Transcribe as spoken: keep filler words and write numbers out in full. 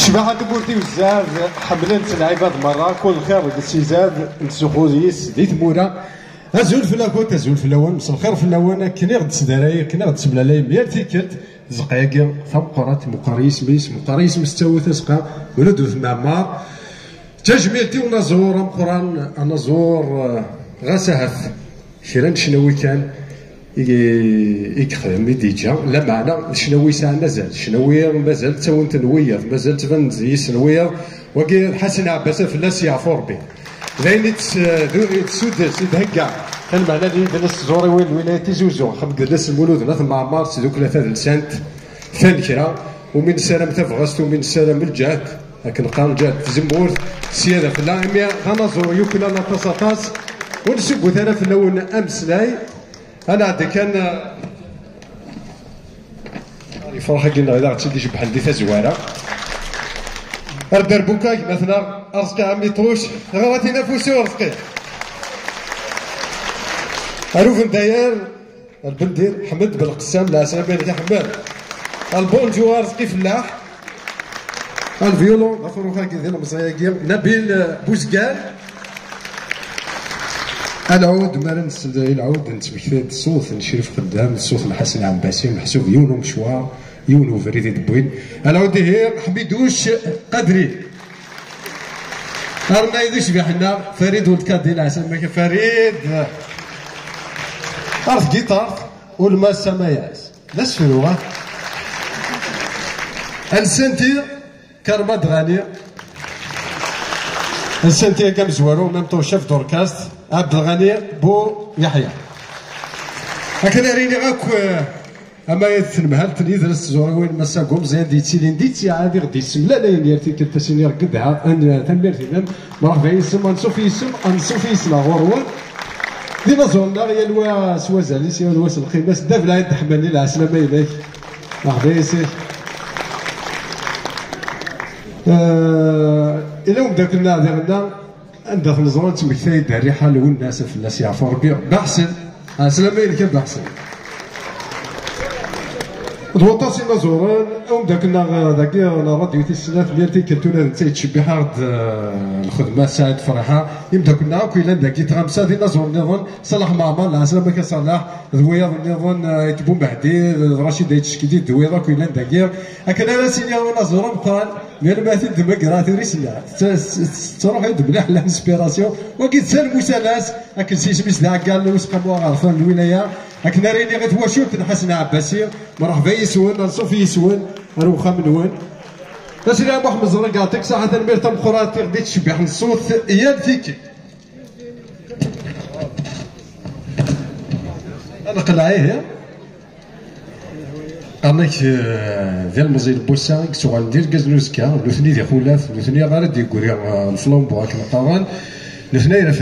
Ccbaḥa n tmurt-iw zad, ḥemmlen-tt lɛibad merra, kul lxir deg-s izad, nettzuxxu yis di tmura. Azul fell-akent, azul fell-awen, mselxir fell-awen, akken i ɣ-d-tesdaray, akken i ɣ-d-tessemlalay yal tikkelt, tzeqqa-agi tameqqrant, meqqar yisem-is, meqqar yisem-is, tettawi tazeqqa, Wlud At Mɛemmer. D tajmilt i unaẓur ameqqran, anaẓur, eh, ɣas ahat kra n ccnawi kan i, i yexdem, i d-yeǧǧa, lameɛna d ccnawi yesɛan azal, ccnawi mazal ttawin-ten wiyaḍ, mazal ttbanen-d yis-sen wiyaḍ. Wagi d Ḥasan Ɛebbas, ad fell-as yeɛfu Rebbi. D ayen i tes-, d, i tessuddes, i d-thegga, d lmeɛna d yid-neɣ tẓuriwin n lwilayat Tizi Uzzu, axxam n yidles Lmulud n At Mɛemmer, tdukla tadelsant, tanekra, umi nessaram tabɣest, umi nessaram lǧehd, akken qqaren lǧehd n tzemmurt, sya d afella, imi d anaẓur yuklal aṭas, aṭas, ur nessuggut ara fell-awen ameslay, ad nɛeddi kan, eh, yefreḥ-agi-nneɣ i d aɣ-tt-id-icebbḥen di tazwara. Ar derbuka, gma-tneɣ, Arezqi Ɛmiṭuc, ɣer-at inafusi Arezqi. Ar ubendayer, Lbendir, Ḥmed Belqessam, leɛslama-inek a Ḥmed. Albunǧu Arezqi Fellaḥ. Alviolon, d afrux-agi d ilemẓi-agi, Nabil, eh, Buzgan. Alɛud, mi ara nsel i lɛud, nettmekti-d ṣṣut n Crif Xeddam, ṣṣut n Ḥasan Ɛebbasi, meḥsub yiwen umecwar, yiwen ubrid i d-wwin. Alɛud ihi, Ḥmiduc Qadri. Arnay d ucbiḥ-nneɣ, Farid Weld Kadi, leɛslama-k a Farid. Ar tgiṭart, Ulmas Amayas. D asefru, ha? Ad nsanti Karma Dɣani. Ad nsanti akka amezwaru, même ton chef d'orchestre, Abdelghani Bou Yahya. Akken ara iniɣ akk, eh, ama d tnemhalt n yidles tẓuriwin, Massa Gomez, anda yettilin di ttiɛad i ɣ-d-yessemlalayen yal tikkelt, ad s-iniɣ gedha, an-, tanemmirt-inem, mṛeḥba yis-m, anṣuf yis-m, anṣuf yis-neɣ ɣur-wen. D inaẓuren-nneɣ, yal wa s wazal-is, yal wa s lqima-s, Dda Belɛid Ḥemmani, lɛeslama-inek. Mṛeḥba yis-k. Eh, ila umeddakel-nneɣ diɣenna, anda t-neẓra nettmektay-d rriḥa Lwennas, ad fell-as yeɛfu Rebbi. Baḥsen, ɛeslama-inek a Baḥsen. D waṭas inaẓuren, umeddakel-nneɣ dagi n ṛṛadyu tis snat, yal tikkelt ula d netta yettcebbiḥ-aɣ-d, eh, lxedma Saɛid Ferḥa, imeddakel-nneɣ akk yellan dagi, tɣamsa d inaẓuren nniḍen, Ṣalaḥ Meɛmer, lɛeslama-k a Ṣalaḥ, d wiyaḍ nniḍen, eh, Ayt Bumehdi, d Racid Ayt Cekdid, d wiyaḍ akk yellan dagi. Akken ara s-iniɣ inaẓuren meqqren, mi alma t-id-tmegger, tura isella. Tettruḥ-id mliḥ l'inspiration. Wagi d Salem Usalas, akken s yisem-is d aɛeggal n Useqqamu Aɣerfan n lwilaya. Akken ara iniɣ i twacult n Ḥasen Ɛebbasi, mṛeḥba yis-wen, anṣuf yis-wen, ar uxxam-nwen. Asli Muḥemmed Ẓerregaṭi, ṣaḥa tanemmirt tameqqrant i ɣ-d-ittcebbiḥen ṣṣut yal tikkelt. Ad neqleɛ ihi. Qqaren-ak, eh, d ilmeẓyen n wass-a i yettuɣalen d irgazen n uzekka, nutni d ixulaf, nutni ara d-yeggri, eh, leflambu akken qqaren, nutni ara